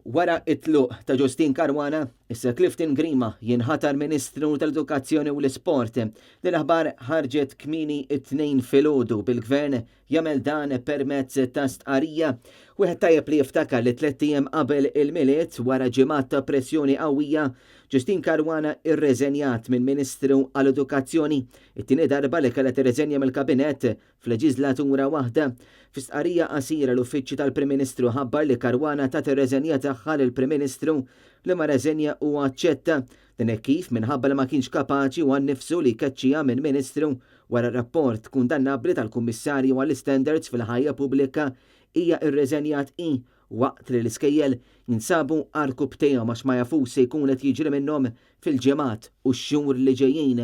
Wara t-tluq ta' Justyne Caruana, issa Clifton Grima jinħatar Ministru tal-Edukazzjoni u l-Isport. Din l-aħbar ħarġet kmieni t-Tnejn filgħodu bil-Gvern jagħmel dan permezz ta' stqarrija. Wieħed tajjeb li jiftakar li tlett ijiem qabel il-Milied, wara ġimgħat ta' pressjoni qawwija, Justyne Caruana rreżenjat minn Ministru għall-Edukazzjoni, it-tieni darba li kellha tirreżenja mill-Kabinett F'leġiżlatura waħda, fi stqarrija qasira l-Uffiċċju tal-Prim Ministru ħabbar li Caruana tat ir-reżenja tagħha lill-Prim Ministru, liema reżenja huwa aċċetta. Dan hekk kif minħabba li ma kienx kapaċi huwa nnifsu li jkeċċiha minn Ministru wara rapport kundannabbli tal-Kummissarju għall-Istandards fil-Ħajja Pubblika hija rreżenjat hi waqt li l-iskejjel jinsabu għarkupptejhom għax ma jafux se jkun qed jiġri minnhom fil-ġimgħat u x-xhur li ġejjin.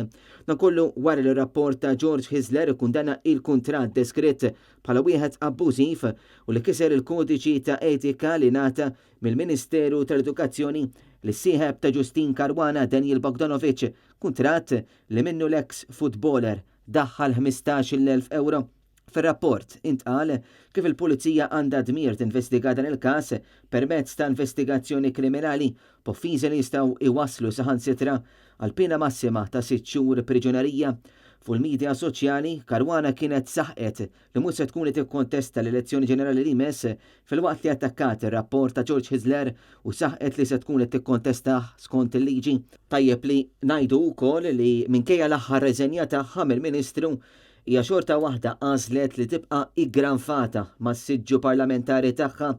Dan kollu wara li rapport ta' George Hyzler ikkundanna il-kuntratt deskritt bħala wieħed abbużiv u li kiser il-kodiċi ta' etika li ngħata mill-Ministeru tal-Edukazzjoni lis-sieħeb ta' Justyne Caruana Daniel Bogdanovic, kuntratt li minnu l-eks footballer daħħal 15,000 ewro. Fir-rapport intqal kif il-Pulizija għandha dmir tinvestiga dan il-każ permezz ta' investigazzjoni kriminali b'offiżi li jistgħu jwasslu saħansitra għal piena massima ta' sitt xhur priġunerija. Fuq il-midja soċjali, Caruana kienet saħqet li mhux se tkun qed tikkontesta l-elezzjoni ġenerali li jmiss filwaqt li attakkat ir-rapport ta' George Hyzler u saħqet li se tkun qed tikkontestah skont il-liġi. Tajjeb li ngħidu wkoll li minkejja l-aħħar reżenja tagħha mill-Ministru, Hija xorta waħda għażlet li tibqa' iggranfata mas-siġġu parlamentari tagħha.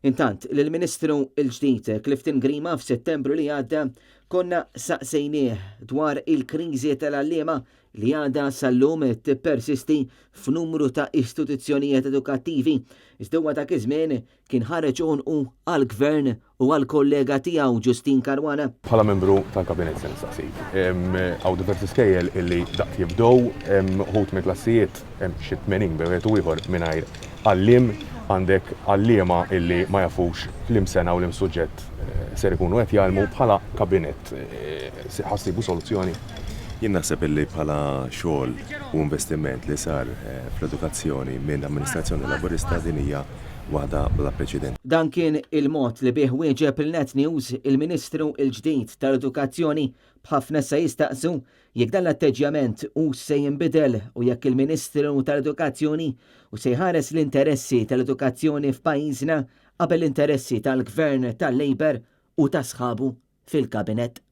Intant, lill-Ministru l-ġdid Clifton Grima f'Settembru li għadda konna saqsejnieh dwar il-kriżi tal-għalliema li għadha sal-lum tippersisti f'numru ta' istituzzjonijiet edukattivi. Iżda huwa dak iż-żmien Kien ħareġ għonqu għall-Gvern u għall-kollega tiegħu Justyne Caruana. Bħala membru tal-Kabinett se nistaqsik. Hawn diversi skejjel illi daqt jibdew, uħud mill-klassijiet hemm xi 80 bejn wieħed u ieħor mingħajr għalliem, għandek għalliema illi ma jafux f'liem sena u liem suġġett ser ikunu qed jgħallmu. Bħala Kabinett ħa ssibu soluzzjoni? Jien naħseb illi bħala xogħol u investiment li sar fl-edukazzjoni minn amministrazzjoni Laburista din hija waħda bla preċedent. Dan kien il-mod li bih wieġeb lil Net News il-Ministru l-ġdid tal-Edukazzjoni, b'ħafna issa jistaqsu jekk dan l-atteġġjament hux se jinbidel u jekk il-Ministru tal-Edukazzjoni hux se jħares l-interessi tal-edukazzjoni f'pajjiżna qabel l-interessi tal-Gvern tal-Labour u ta' sħabu fil-Kabinett.